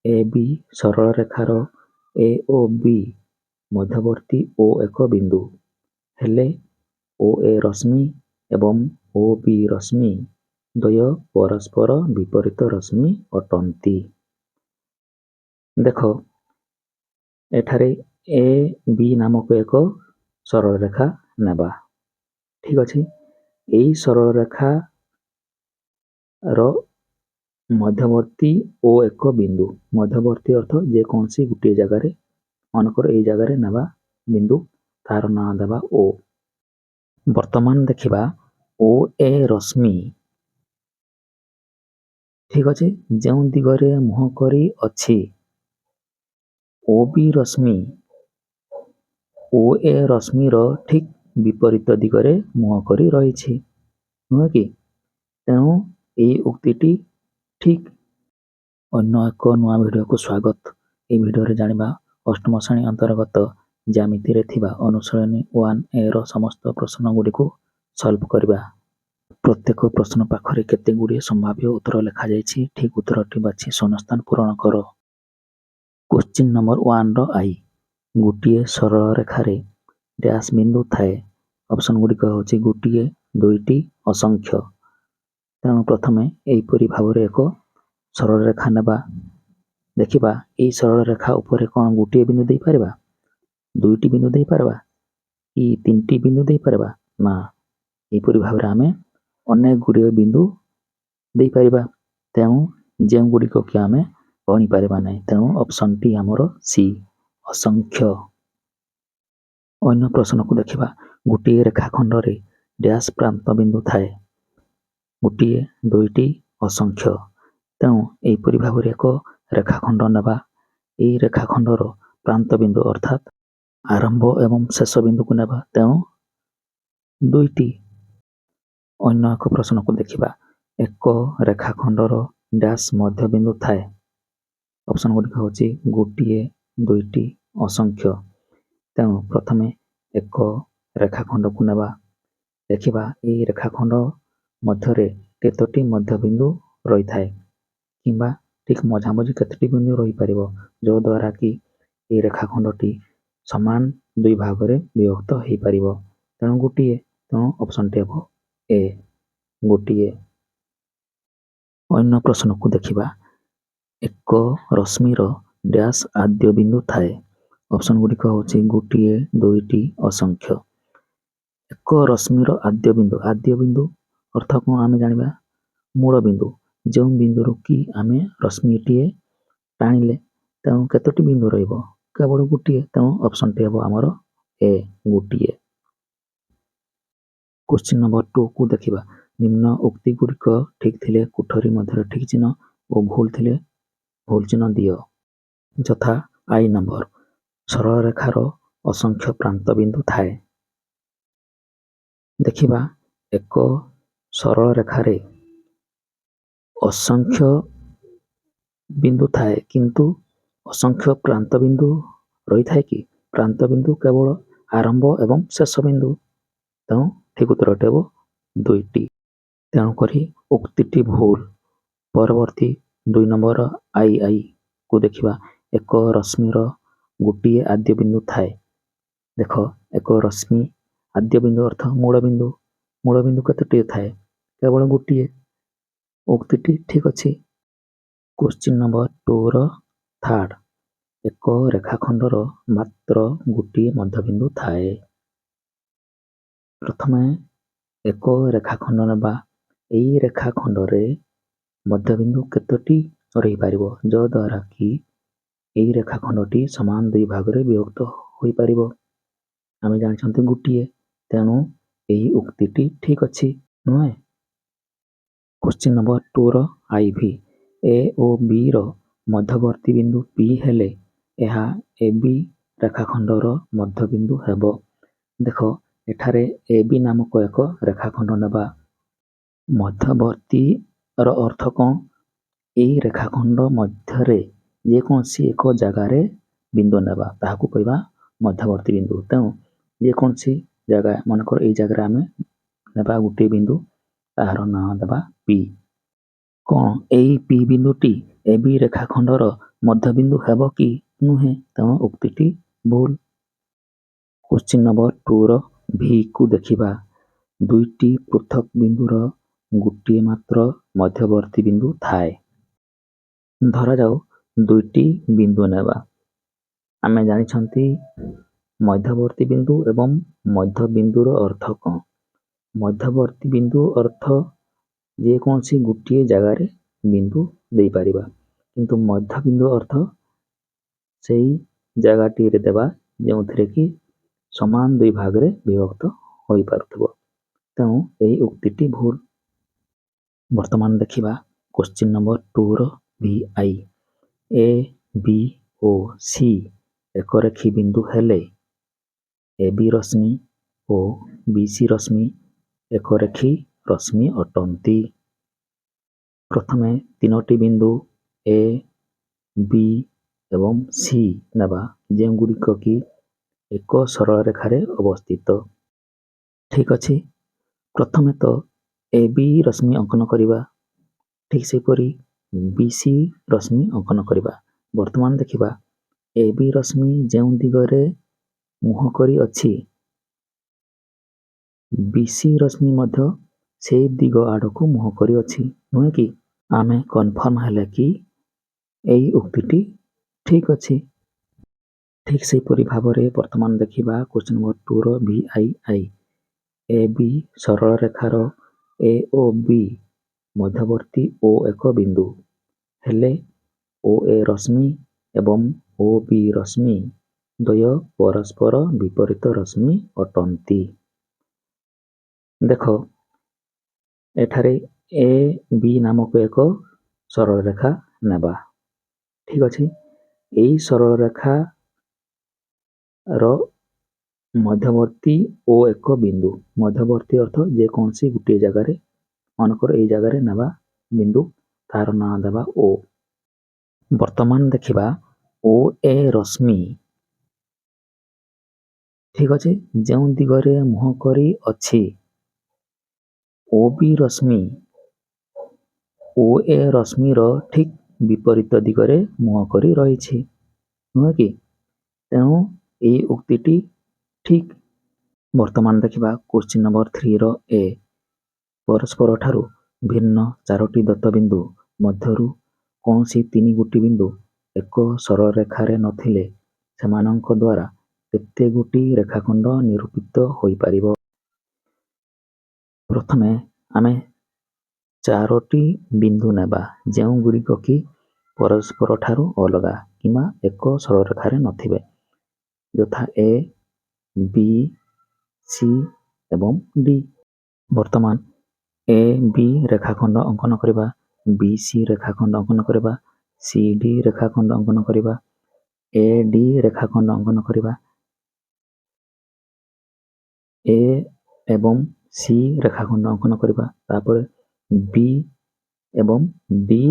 ଏ ବି ସରଳ ରେଖାର ଏ ଓ ବି ମଧ୍ୟବର୍ତ୍ତୀ ଓ ଏକ ବିନ୍ଦୁ ହେଲେ ଓ ଏ ରଶ୍ମି ଏବଂ ଓ ବି ରଶ୍ମି ଦ୍ୱୟ ପରସ୍ପର ବିପରୀତ ରଶ୍ମି ଅଟନ୍ତି। ଦେଖ, ଏଠାରେ ଏ ବି ନାମକ ଏକ ସରଳ ରେଖା ନେବା। ଠିକ୍ ଅଛି। ଏଇ ସରଳ ରେଖାର ମଧ୍ୟବର୍ତ୍ତୀ ଓ ଏକ ବିନ୍ଦୁ। ମଧ୍ୟବର୍ତ୍ତୀ ଅର୍ଥ ଯେକୌଣସି ଗୋଟିଏ ଜାଗାରେ, ମନେକର ଏଇ ଜାଗାରେ ନେବା ବିନ୍ଦୁ, ତାର ନାଁ ଦେବା ଓ। ବର୍ତ୍ତମାନ ଦେଖିବା ଓ ଏ ରଶ୍ମି, ଠିକ୍ ଅଛି, ଯେଉଁ ଦିଗରେ ମୁହଁ କରି ଅଛି, ଓ ବି ରଶ୍ମି ଓ ଏ ରଶ୍ମିର ଠିକ୍ ବିପରୀତ ଦିଗରେ ମୁହଁ କରି ରହିଛି, ନୁହେଁ କି? ତେଣୁ ଏଇ ଉକ୍ତିଟି ଠିକ୍। ଅନ୍ୟ ଏକ ନୂଆ ଭିଡ଼ିଓକୁ ସ୍ୱାଗତ। ଏହି ଭିଡ଼ିଓରେ ଜାଣିବା ଅଷ୍ଟମ ଶ୍ରେଣୀ ଅନ୍ତର୍ଗତ ଜ୍ୟାମିତିରେ ଥିବା ଅନୁଶୀଳନୀ 1 ଏର ସମସ୍ତ ପ୍ରଶ୍ନ ଗୁଡ଼ିକୁ ସଲ୍ଭ କରିବା। ପ୍ରତ୍ୟେକ ପ୍ରଶ୍ନ ପାଖରେ କେତେ ଗୁଡ଼ିଏ ସମ୍ଭାବ୍ୟ ଉତ୍ତର ଲେଖାଯାଇଛି। ଠିକ୍ ଉତ୍ତରଟି ବାଛି ଶୂନ୍ୟସ୍ଥାନ ପୂରଣ କର। କୋଶ୍ଚିନ୍ ନମ୍ବର 1ର I. ଗୋଟିଏ ସରଳ ରେଖାରେ ଡ୍ୟାସ୍ ବିନ୍ଦୁ ଥାଏ। ଅପସନ୍ ଗୁଡ଼ିକ ହେଉଛି ଗୋଟିଏ, ଦୁଇଟି, ଅସଂଖ୍ୟ। ତେଣୁ ପ୍ରଥମେ ଏହିପରି ଭାବରେ ଏକ ସରଳ ରେଖା ନେବା। ଦେଖିବା, ଏଇ ସରଳ ରେଖା ଉପରେ କ'ଣ ଗୋଟିଏ ବିନ୍ଦୁ ଦେଇପାରିବା, ଦୁଇଟି ବିନ୍ଦୁ ଦେଇପାରିବା କି ତିନିଟି ବିନ୍ଦୁ ଦେଇପାରିବା? ନା, ଏହିପରି ଭାବରେ ଆମେ ଅନେକ ଗୁଡ଼ିଏ ବିନ୍ଦୁ ଦେଇପାରିବା, ତେଣୁ ଯେଉଁଗୁଡ଼ିକ କି ଆମେ ଗଣିପାରିବା ନାହିଁ। ତେଣୁ ଅପସନ୍ଟି ଆମର ସି, ଅସଂଖ୍ୟ। ଅନ୍ୟ ପ୍ରଶ୍ନକୁ ଦେଖିବା। ଗୋଟିଏ ରେଖାଖଣ୍ଡରେ ଡ୍ୟାସ୍ ପ୍ରାନ୍ତ ବିନ୍ଦୁ ଥାଏ। ଗୋଟିଏ, ଦୁଇଟି, ଅସଂଖ୍ୟ। ତେଣୁ ଏହିପରି ଭାବରେ ଏକ ରେଖାଖଣ୍ଡ ନେବା। ଏହି ରେଖାଖଣ୍ଡର ପ୍ରାନ୍ତ ବିନ୍ଦୁ ଅର୍ଥାତ୍ ଆରମ୍ଭ ଏବଂ ଶେଷ ବିନ୍ଦୁକୁ ନେବା, ତେଣୁ ଦୁଇଟି। ଅନ୍ୟ ଏକ ପ୍ରଶ୍ନକୁ ଦେଖିବା। ଏକ ରେଖାଖଣ୍ଡର ଡ୍ୟାସ୍ ମଧ୍ୟବିନ୍ଦୁ ଥାଏ। ଅପସନ୍ ଗୁଡ଼ିକ ହେଉଛି ଗୋଟିଏ, ଦୁଇଟି, ଅସଂଖ୍ୟ। ତେଣୁ ପ୍ରଥମେ ଏକ ରେଖାଖଣ୍ଡକୁ ନେବା। ଦେଖିବା, ଏହି ରେଖାଖଣ୍ଡ ମଧ୍ୟରେ କେତୋଟି ମଧ୍ୟବିନ୍ଦୁ ରହିଥାଏ କିମ୍ବା ଠିକ୍ ମଝାମଝି କେତୋଟି ବିନ୍ଦୁ ରହିପାରିବ, ଯଦ୍ୱାରା କି ଏହି ରେଖାଖଣ୍ଡଟି ସମାନ ଦୁଇ ଭାଗରେ ବିଭକ୍ତ ହୋଇପାରିବ। ତେଣୁ ଗୋଟିଏ। ତେଣୁ ଅପସନ୍ଟି ହେବ ଏ, ଗୋଟିଏ। ଅନ୍ୟ ପ୍ରଶ୍ନକୁ ଦେଖିବା। ଏକ ରଶ୍ମିର ଡ୍ୟାସ୍ ଆଦ୍ୟ ବିନ୍ଦୁ ଥାଏ। ଅପସନ୍ ଗୁଡ଼ିକ ହେଉଛି ଗୋଟିଏ, ଦୁଇଟି, ଅସଂଖ୍ୟ। ଏକ ରଶ୍ମିର ଆଦ୍ୟ ବିନ୍ଦୁ। ଆଦ୍ୟ ବିନ୍ଦୁ ଅର୍ଥ କ'ଣ ଆମେ ଜାଣିବା? ମୂଳ ବିନ୍ଦୁ, ଯେଉଁ ବିନ୍ଦୁରୁ କି ଆମେ ରଶ୍ମିଟିଏ ଟାଣିଲେ। ତେଣୁ କେତୋଟି ବିନ୍ଦୁ ରହିବ? କେବଳ ଗୋଟିଏ। ତେଣୁ ଅପସନ୍ଟି ହେବ ଆମର ଏ, ଗୋଟିଏ। କୋଶ୍ଚିନ୍ ନମ୍ବର 2କୁ ଦେଖିବା। ନିମ୍ନ ଉକ୍ତି ଗୁଡ଼ିକ ଠିକ୍ ଥିଲେ କୋଠରୀ ମଧ୍ୟରେ ଠିକ୍ ଚିହ୍ନ ଓ ଭୁଲ ଥିଲେ ଭୁଲ ଚିହ୍ନ ଦିଅ। ଯଥା I number, ସରଳ ରେଖାର ଅସଂଖ୍ୟ ପ୍ରାନ୍ତ ବିନ୍ଦୁ ଥାଏ। ଦେଖିବା, ଏକ ସରଳ ରେଖାରେ ଅସଂଖ୍ୟ ବିନ୍ଦୁ ଥାଏ, କିନ୍ତୁ ଅସଂଖ୍ୟ ପ୍ରାନ୍ତ ବିନ୍ଦୁ ରହିଥାଏ କି? ପ୍ରାନ୍ତ ବିନ୍ଦୁ କେବଳ ଆରମ୍ଭ ଏବଂ ଶେଷ ବିନ୍ଦୁ। ତେଣୁ ଠିକ୍ ଉତ୍ତରଟି ହେବ ଦୁଇଟି। ତେଣୁକରି ଉକ୍ତିଟି ଭୁଲ। ପରବର୍ତ୍ତୀ 2 ନମ୍ବର I I କୁ ଦେଖିବା। ଏକ ରଶ୍ମିର ଗୋଟିଏ ଆଦ୍ୟ ବିନ୍ଦୁ ଥାଏ। ଦେଖ, ଏକ ରଶ୍ମି ଆଦ୍ୟ ବିନ୍ଦୁ ଅର୍ଥ ମୂଳ ବିନ୍ଦୁ। ମୂଳ ବିନ୍ଦୁ କେତୋଟି ଥାଏ? କେବଳ ଗୋଟିଏ। ଉକ୍ତିଟି ଠିକ୍ ଅଛି। କୋଶ୍ଚିନ୍ ନମ୍ବର 2ର ଥାର୍ଡ଼। ଏକ ରେଖାଖଣ୍ଡର ମାତ୍ର ଗୋଟିଏ ମଧ୍ୟବିନ୍ଦୁ ଥାଏ। ପ୍ରଥମେ ଏକ ରେଖାଖଣ୍ଡ ନେବା। ଏଇ ରେଖାଖଣ୍ଡରେ ମଧ୍ୟବିନ୍ଦୁ କେତୋଟି ରହିପାରିବ, ଯଦ୍ୱାରା କି ଏଇ ରେଖାଖଣ୍ଡଟି ସମାନ ଦୁଇ ଭାଗରେ ବିଭକ୍ତ ହୋଇପାରିବ? ଆମେ ଜାଣିଛନ୍ତି ଗୋଟିଏ। ତେଣୁ ଏହି ଉକ୍ତିଟି ଠିକ୍ ଅଛି, ନୁହେଁ? କୋଶ୍ଚିନ୍ ନମ୍ବର 2ର I V. ଏ ଓ ବିର ମଧ୍ୟବର୍ତ୍ତୀ ବିନ୍ଦୁ ପି ହେଲେ ଏହା ଏ ବି ରେଖାଖଣ୍ଡର ମଧ୍ୟବିନ୍ଦୁ ହେବ। ଦେଖ, ଏଠାରେ ଏ ବି ନାମକ ଏକ ରେଖାଖଣ୍ଡ ନେବା। ମଧ୍ୟବର୍ତ୍ତୀର ଅର୍ଥ କ'ଣ? ଏଇ ରେଖାଖଣ୍ଡ ମଧ୍ୟରେ ଯେକୌଣସି ଏକ ଜାଗାରେ ବିନ୍ଦୁ ନେବା, ତାହାକୁ କହିବା ମଧ୍ୟବର୍ତ୍ତୀ ବିନ୍ଦୁ। ତେଣୁ ଯେକୌଣସି ଜାଗା, ମନେକର ଏଇ ଜାଗାରେ ଆମେ ନେବା ଗୋଟିଏ ବିନ୍ଦୁ, ତାହାର ନାଁ ଦେବା ପି। କ'ଣ ଏଇ ପି ବିନ୍ଦୁଟି ଏ ବି ରେଖାଖଣ୍ଡର ମଧ୍ୟବିନ୍ଦୁ ହେବ କି? ନୁହେଁ। ତେଣୁ ଉକ୍ତିଟି ଭୁଲ। କ୍ୱେଶ୍ଚିନ୍ ନମ୍ବର 2ର ଭିକୁ ଦେଖିବା। ଦୁଇଟି ପୃଥକ୍ ବିନ୍ଦୁର ଗୋଟିଏ ମାତ୍ର ମଧ୍ୟବର୍ତ୍ତୀ ବିନ୍ଦୁ ଥାଏ। ଧରାଯାଉ ଦୁଇଟି ବିନ୍ଦୁ ନେବା। ଆମେ ଜାଣିଛନ୍ତି ମଧ୍ୟବର୍ତ୍ତୀ ବିନ୍ଦୁ ଏବଂ ମଧ୍ୟବିନ୍ଦୁର ଅର୍ଥ କ'ଣ। ମଧ୍ୟବର୍ତ୍ତୀ ବିନ୍ଦୁ ଅର୍ଥ ଯେକୌଣସି ଗୋଟିଏ ଜାଗାରେ ବିନ୍ଦୁ ଦେଇପାରିବା, କିନ୍ତୁ ମଧ୍ୟବିନ୍ଦୁ ଅର୍ଥ ସେଇ ଜାଗାଟିରେ ଦେବା ଯେଉଁଥିରେ କି ସମାନ ଦୁଇ ଭାଗରେ ବିଭକ୍ତ ହୋଇପାରୁଥିବ। ତେଣୁ ଏହି ଉକ୍ତିଟି ଭୁଲ। ବର୍ତ୍ତମାନ ଦେଖିବା କ୍ୱେଶ୍ଚିନ୍ ନମ୍ବର 2ର V I. A, B O C ଏକରେଖୀ ବିନ୍ଦୁ ହେଲେ ଏ ବି ରଶ୍ମି ଓ ବି ସି ରଶ୍ମି ଏକରେଖୀ ରଶ୍ମି ଅଟନ୍ତି। ପ୍ରଥମେ ତିନୋଟି ବିନ୍ଦୁ ଏ, ବି ଏବଂ ସି ନେବା, ଯେଉଁଗୁଡ଼ିକ କି ଏକ ସରଳରେଖାରେ ଅବସ୍ଥିତ। ଠିକ୍ ଅଛି, ପ୍ରଥମେ ତ ଏ ବି ରଶ୍ମି ଅଙ୍କନ କରିବା, ଠିକ୍ ସେହିପରି ବି ସି ରଶ୍ମି ଅଙ୍କନ କରିବା। ବର୍ତ୍ତମାନ ଦେଖିବା, ଏ ବି ରଶ୍ମି ଯେଉଁ ଦିଗରେ ମୁହଁ କରି ଅଛି, ବି ସି ରଶ୍ମି ମଧ୍ୟ ସେଇ ଦିଗ ଆଡ଼କୁ ମୁହଁ କରି ଅଛି, ନୁହେଁ କି? ଆମେ କନଫର୍ମ ହେଲେ କି ଏଇ ଉକ୍ତିଟି ଠିକ୍ ଅଛି। ଠିକ୍ ସେହିପରି ଭାବରେ ବର୍ତ୍ତମାନ ଦେଖିବା କ୍ୱେଶ୍ଚିନ୍ ନମ୍ବର 2ର V I I. A B ସରଳରେଖାର ଏ ଓ ବି ମଧ୍ୟବର୍ତ୍ତୀ ଓ ଏକ ବିନ୍ଦୁ ହେଲେ ଓ ଏ ରଶ୍ମି ଏବଂ ଓ ବି ରଶ୍ମି ଦ୍ୱୟ ପରସ୍ପର ବିପରୀତ ରଶ୍ମି ଅଟନ୍ତି। ଦେଖ, ଏଠାରେ ଏ ବି ନାମକ ଏକ ସରଳରେଖା ନେବା। ଠିକ୍ ଅଛି, ଏଇ ସରଳରେଖାର ମଧ୍ୟବର୍ତ୍ତୀ ଓ ଏକ ବିନ୍ଦୁ। ମଧ୍ୟବର୍ତ୍ତୀ ଅର୍ଥ ଯେକୌଣସି ଗୋଟିଏ ଜାଗାରେ, ମନେକର ଏଇ ଜାଗାରେ ନେବା ବିନ୍ଦୁ, ତାର ନାଁ ଦେବା ଓ। ବର୍ତ୍ତମାନ ଦେଖିବା, ଓ ଏ ରଶ୍ମି, ଠିକ୍ ଅଛି, ଯେଉଁ ଦିଗରେ ମୁହଁ କରି ଅଛି, ଓ ବି ରଶ୍ମି ଓ ଏ ରଶ୍ମିର ଠିକ୍ ବିପରୀତ ଦିଗରେ ମୁହଁ କରି ରହିଛି, ନୁହେଁ କି? ତେଣୁ ଏଇ ଉକ୍ତିଟି ଠିକ୍। ବର୍ତ୍ତମାନ ଦେଖିବା କ୍ୱେଶ୍ଚିନ୍ ନମ୍ବର 3ର ଏ। ପରସ୍ପର ଠାରୁ ଭିନ୍ନ ଚାରୋଟି ଦତ୍ତ ବିନ୍ଦୁ ମଧ୍ୟରୁ କୌଣସି ତିନି ଗୋଟି ବିନ୍ଦୁ ଏକ ସରଳରେଖାରେ ନଥିଲେ ସେମାନଙ୍କ ଦ୍ୱାରା କେତେ ଗୋଟି ରେଖାଖଣ୍ଡ ନିରୂପିତ ହୋଇପାରିବ? ପ୍ରଥମେ ଆମେ ଚାରୋଟି ବିନ୍ଦୁ ନେବା, ଯେଉଁଗୁଡ଼ିକ କି ପରସ୍ପର ଠାରୁ ଅଲଗା କିମ୍ବା ଏକ ସରଳରେଖାରେ ନଥିବେ, ଯଥା ଏ, ବି, ସି ଏବଂ ଡି। ବର୍ତ୍ତମାନ ଏ ବି ରେଖାଖଣ୍ଡ ଅଙ୍କନ କରିବା, ବି ସି ରେଖାଖଣ୍ଡ ଅଙ୍କନ କରିବା, ସି ଡି ରେଖାଖଣ୍ଡ ଅଙ୍କନ କରିବା, ଏ ଡି ରେଖାଖଣ୍ଡ ଅଙ୍କନ କରିବା, ଏ ଏବଂ ସି ରେଖାଖଣ୍ଡ ଅଙ୍କନ କରିବା, ତାପରେ ବି ଏବଂ ଡି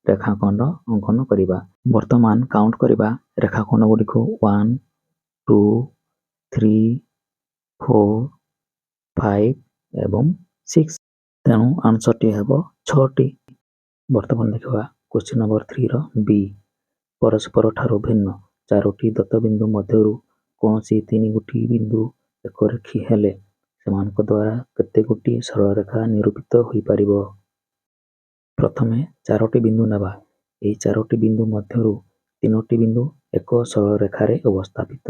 ରେଖାଖଣ୍ଡ ଅଙ୍କନ କରିବା। ବର୍ତ୍ତମାନ କାଉଣ୍ଟ କରିବା ରେଖାଖଣ୍ଡ ଗୁଡ଼ିକୁ: 1, 2, 3, 4, 5 ଏବଂ 6। ତେଣୁ ଆନ୍ସରଟି ହେବ ଛଅଟି। ବର୍ତ୍ତମାନ ଦେଖିବା କ୍ୱେଶ୍ଚିନ୍ ନମ୍ବର 3ର ବି। ପରସ୍ପର ଠାରୁ ଭିନ୍ନ ଚାରୋଟି ଦତ୍ତ ବିନ୍ଦୁ ମଧ୍ୟରୁ କୌଣସି ତିନି ଗୋଟି ବିନ୍ଦୁ ଏକରେଖୀ ହେଲେ ସେମାନଙ୍କ ଦ୍ୱାରା କେତେ ଗୋଟି ସରଳରେଖା ନିରୂପିତ ହୋଇପାରିବ? ପ୍ରଥମେ ଚାରୋଟି ବିନ୍ଦୁ ନେବା। ଏହି ଚାରୋଟି ବିନ୍ଦୁ ମଧ୍ୟରୁ ତିନୋଟି ବିନ୍ଦୁ ଏକ ସରଳରେଖାରେ ଅବସ୍ଥାପିତ।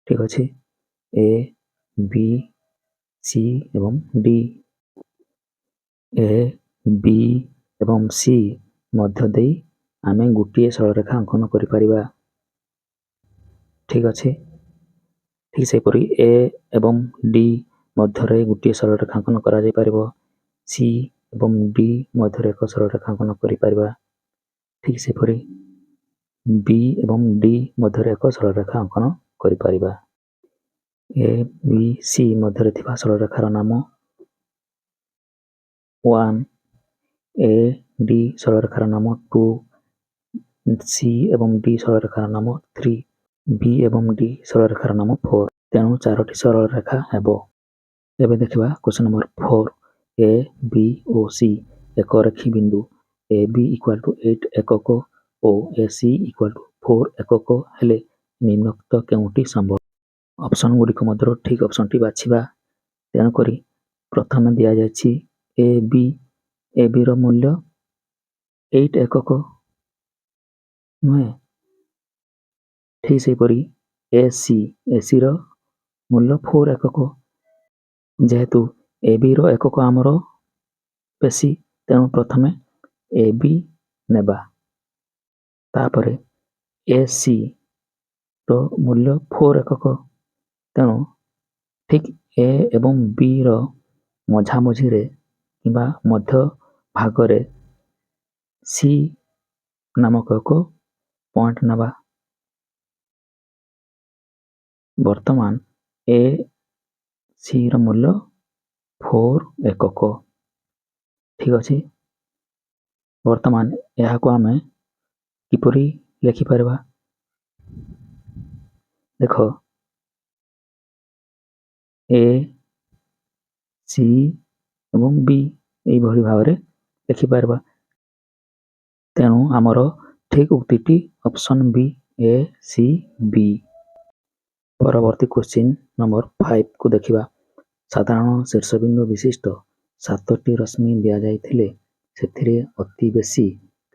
ଠିକ୍ ଅଛି, ଏ, ବି, ସି ଏବଂ ଡି। ଏ, ବି ଏବଂ ସି ମଧ୍ୟ ଦେଇ ଆମେ ଗୋଟିଏ ସରଳରେଖା ଅଙ୍କନ କରିପାରିବା। ଠିକ୍ ଅଛି, ଠିକ୍ ସେହିପରି ଏ ଏବଂ ଡି ମଧ୍ୟରେ ଗୋଟିଏ ସରଳରେଖା ଅଙ୍କନ କରାଯାଇପାରିବ। ସି ଏବଂ ଡି ମଧ୍ୟରେ ଏକ ସରଳରେଖା ଅଙ୍କନ କରିପାରିବା। ଠିକ୍ ସେହିପରି ବି ଏବଂ ଡି ମଧ୍ୟରେ ଏକ ସରଳରେଖା ଅଙ୍କନ କରିପାରିବା। ଏ, ବି, ସି ମଧ୍ୟରେ ଥିବା ସରଳରେଖାର ନାମ 1, ଏ ଡି ସରଳରେଖାର ନାମ 2, ସି ଏବଂ ଡି ସରଳରେଖାର ନାମ 3, ବି ଏବଂ ଡି ସରଳରେଖାର ନାମ 4। ତେଣୁ ଚାରୋଟି ସରଳରେଖା ହେବ। ଏବେ ଦେଖିବା କ୍ୱେଶ୍ଚନ୍ ନମ୍ବର 4। ଏ, ବି ଓ ସି ଏକରେଖୀ ବିନ୍ଦୁ, ଏ ବି ଇକ୍ୱାଲ୍ ଟୁ 8 ଏକକ ଓ AC equal to 4 ଏକକ ହେଲେ ନିମ୍ନୋକ୍ତ କେଉଁଟି ସମ୍ଭବ? ଅପସନ୍ ଗୁଡ଼ିକ ମଧ୍ୟରୁ ଠିକ୍ ଅପସନ୍ଟି ବାଛିବା। ତେଣୁକରି ପ୍ରଥମେ ଦିଆଯାଇଛି ଏ ବି, ଏ ବିର ମୂଲ୍ୟ 8 ଏକକ ନୁହେଁ? ଠିକ୍ ସେହିପରି ଏ ସି, ଏସିର ମୂଲ୍ୟ 4 ଏକକ। ଯେହେତୁ ଏ ବିର ଏକକ ଆମର ବେଶୀ, ତେଣୁ ପ୍ରଥମେ ଏ ବି ନେବା। ତାପରେ ଏ ସି ର ମୂଲ୍ୟ 4 ଏକକ, ତେଣୁ ଠିକ୍ ଏ ଏବଂ ବି ର ମଝାମଝିରେ କିମ୍ବା ମଧ୍ୟ ଭାଗରେ ସି ନାମକ ଏକ ପଏଣ୍ଟ ନେବା। ବର୍ତ୍ତମାନ ଏ ସି ର ମୂଲ୍ୟ 4 ଏକକ। ଠିକ୍ ଅଛି। ବର୍ତ୍ତମାନ ଏହାକୁ ଆମେ କିପରି ଲେଖିପାରିବା? ଦେଖ, ଏ ସି ଏବଂ ବି ଏଇଭଳି ଭାବରେ ଲେଖିପାରିବା। ତେଣୁ ଆମର ଠିକ୍ ଉକ୍ତିଟି option B, A C B. ପରବର୍ତ୍ତୀ କ୍ୱେଶ୍ଚିନ୍ ନମ୍ବର 5କୁ ଦେଖିବା। ସାଧାରଣ ଶୀର୍ଷବିନ୍ଦୁ ବିଶିଷ୍ଟ 7ଟି ରଶ୍ମି ଦିଆଯାଇଥିଲେ ସେଥିରେ ଅତି ବେଶୀ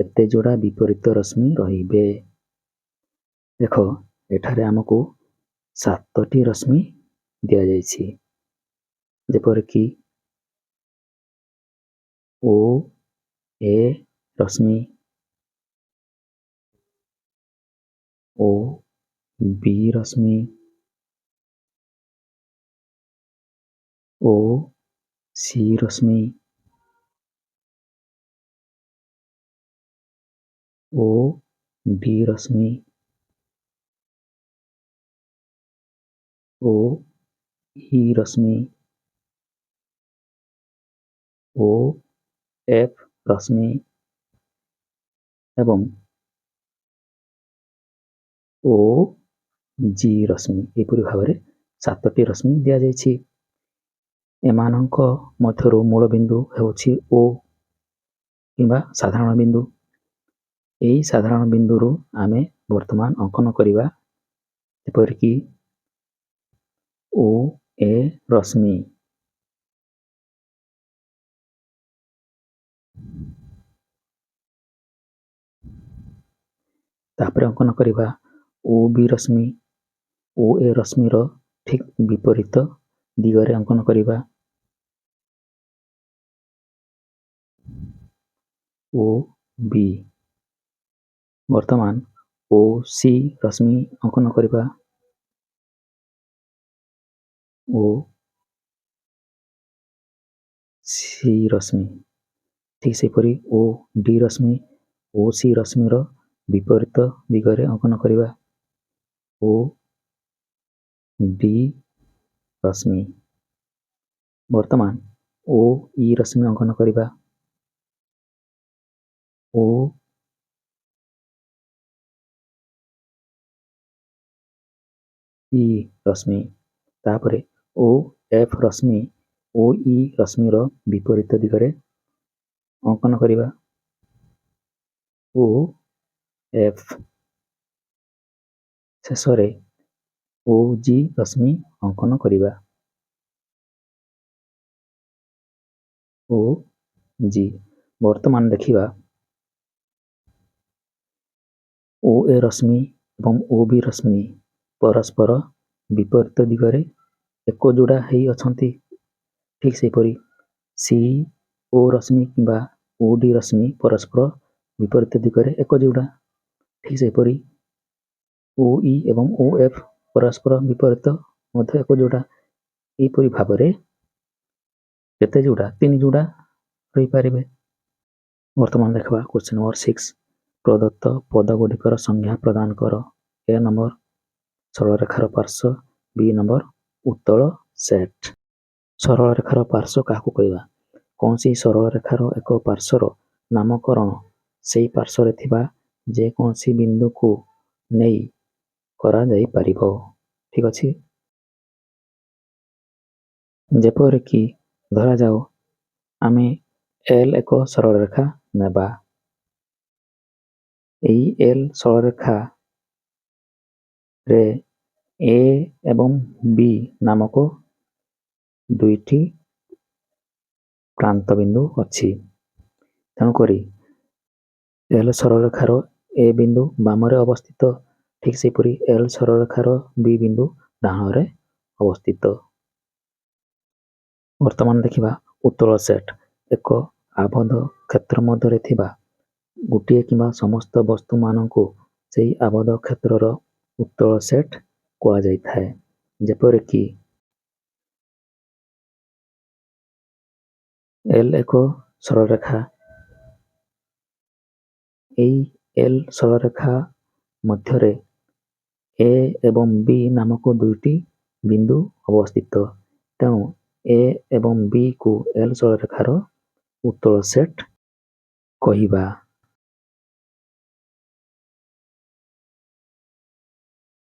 କେତେ ଯୋଡ଼ା ବିପରୀତ ରଶ୍ମି ରହିବେ? ଦେଖ, ଏଠାରେ ଆମକୁ 7ଟି ରଶ୍ମି ଦିଆଯାଇଛି, ଯେପରିକି ଓ ଏ ରଶ୍ମି, ଓ ବି ରଶ୍ମି, ଓ ସି ରଶ୍ମି, ଓ ଡି ରଶ୍ମି, ଓ ଇ ରଶ୍ମି, ଓ ଏଫ୍ ରଶ୍ମି ଏବଂ ଓ ଜି ରଶ୍ମି। ଏପରି ଭାବରେ 7ଟି ରଶ୍ମି ଦିଆଯାଇଛି। ଏମାନଙ୍କ ମଧ୍ୟରୁ ମୂଳ ବିନ୍ଦୁ ହେଉଛି ଓ କିମ୍ବା ସାଧାରଣ ବିନ୍ଦୁ। ଏହି ସାଧାରଣ ବିନ୍ଦୁରୁ ଆମେ ବର୍ତ୍ତମାନ ଅଙ୍କନ କରିବା, ଯେପରିକି ଓ ଏ ରଶ୍ମି, ତାପରେ ଅଙ୍କନ କରିବା ଓ ବି ରଶ୍ମି, ଓ ଏ ରଶ୍ମିର ଠିକ୍ ବିପରୀତ ଦିଗରେ ଅଙ୍କନ କରିବା ଓ ବି। ବର୍ତ୍ତମାନ ଓ ସି ରଶ୍ମି ଅଙ୍କନ କରିବା ଓ ସି ରଶ୍ମି। ଠିକ୍ ସେହିପରି ଓ ଡି ରଶ୍ମି, ଓ ସି ରଶ୍ମିର ବିପରୀତ ଦିଗରେ ଅଙ୍କନ କରିବା ଓ ଡି ରଶ୍ମି। ବର୍ତ୍ତମାନ ଓ ଇ ରଶ୍ମି ଅଙ୍କନ କରିବା ଓ ଇ ରଶ୍ମି। ତାପରେ ଓ ଏଫ୍ ରଶ୍ମି, ଓ ଇ ରଶ୍ମିର ବିପରୀତ ଦିଗରେ ଅଙ୍କନ କରିବା ଓ ଏଫ୍। ଶେଷରେ ଓ ଜି ରଶ୍ମି ଅଙ୍କନ କରିବା ଓ ଜି। ବର୍ତ୍ତମାନ ଦେଖିବା, ଓ ଏ ରଶ୍ମି ଏବଂ ଓ ବି ରଶ୍ମି ପରସ୍ପର ବିପରୀତ ଦିଗରେ ଏକ ଯୋଡ଼ା ହେଇ ଅଛନ୍ତି। ଠିକ୍ ସେହିପରି ସି ଓ ରଶ୍ମି କିମ୍ବା ଓ ଡି ରଶ୍ମି ପରସ୍ପର ବିପରୀତ ଦିଗରେ ଏକ ଯୋଡ଼ା। ଠିକ୍ ସେହିପରି ଓ ଇ ଏବଂ ଓ ଏଫ୍ ପରସ୍ପର ବିପରୀତ ମଧ୍ୟ ଏକ ଯୋଡ଼ା। ଏହିପରି ଭାବରେ କେତେ ଯୋଡ଼ା? 3 ଯୋଡ଼ା ରହିପାରିବେ। ବର୍ତ୍ତମାନ ଦେଖିବା କ୍ୱେଶ୍ଚିନ୍ ନମ୍ବର 6। ପ୍ରଦତ୍ତ ପଦଗୁଡ଼ିକର ସଂଜ୍ଞା ପ୍ରଦାନ କର। ଏ ନମ୍ବର ସରଳରେଖାର ପାର୍ଶ୍ୱ, ବି ନମ୍ବର ଉତ୍ତଳ ସେଟ୍। ସରଳରେଖାର ପାର୍ଶ୍ୱ କାହାକୁ କହିବା? କୌଣସି ସରଳରେଖାର ଏକ ପାର୍ଶ୍ୱର ନାମକରଣ ସେଇ ପାର୍ଶ୍ୱରେ ଥିବା ଯେକୌଣସି ବିନ୍ଦୁକୁ ନେଇ କରାଯାଇପାରିବ। ଠିକ୍ ଅଛି। ଯେପରିକି ଧରାଯାଉ ଆମେ ଏଲ୍ ଏକ ସରଳରେଖା ନେବା। ଏହି ଏଲ୍ ସରଳରେଖାରେ ଏ ଏବଂ ବି ନାମକ ଦୁଇଟି ପ୍ରାନ୍ତ ବିନ୍ଦୁ ଅଛି। ତେଣୁକରି ଏଲ୍ ସରଳରେଖାର ଏ ବିନ୍ଦୁ ବାମରେ ଅବସ୍ଥିତ, ଠିକ୍ ସେହିପରି ଏଲ୍ ସରଳରେଖାର ବି ବିନ୍ଦୁ ଡାହାଣରେ ଅବସ୍ଥିତ। ବର୍ତ୍ତମାନ ଦେଖିବା ଉତ୍ତୋଳ ସେଟ୍। ଏକ ଆବଦ୍ଧ କ୍ଷେତ୍ର ମଧ୍ୟରେ ଥିବା ଗୋଟିଏ କିମ୍ବା ସମସ୍ତ ବସ୍ତୁମାନଙ୍କୁ ସେହି ଆବଦ୍ଧ କ୍ଷେତ୍ରର ଉତ୍ତୋଳ ସେଟ୍ କୁହାଯାଇଥାଏ। ଯେପରିକି ଏଲ୍ ଏକ ସରଳରେଖା, ଏହି ଏଲ୍ ସରଳରେଖା ମଧ୍ୟରେ ଏ ଏବଂ ବି ନାମକ ଦୁଇଟି ବିନ୍ଦୁ ଅବସ୍ଥିତ। ତେଣୁ ଏ ଏବଂ ବି କୁ ଏଲ୍ ସରଳରେଖାର ଉତ୍ତୋଳ ସେଟ୍ କହିବା।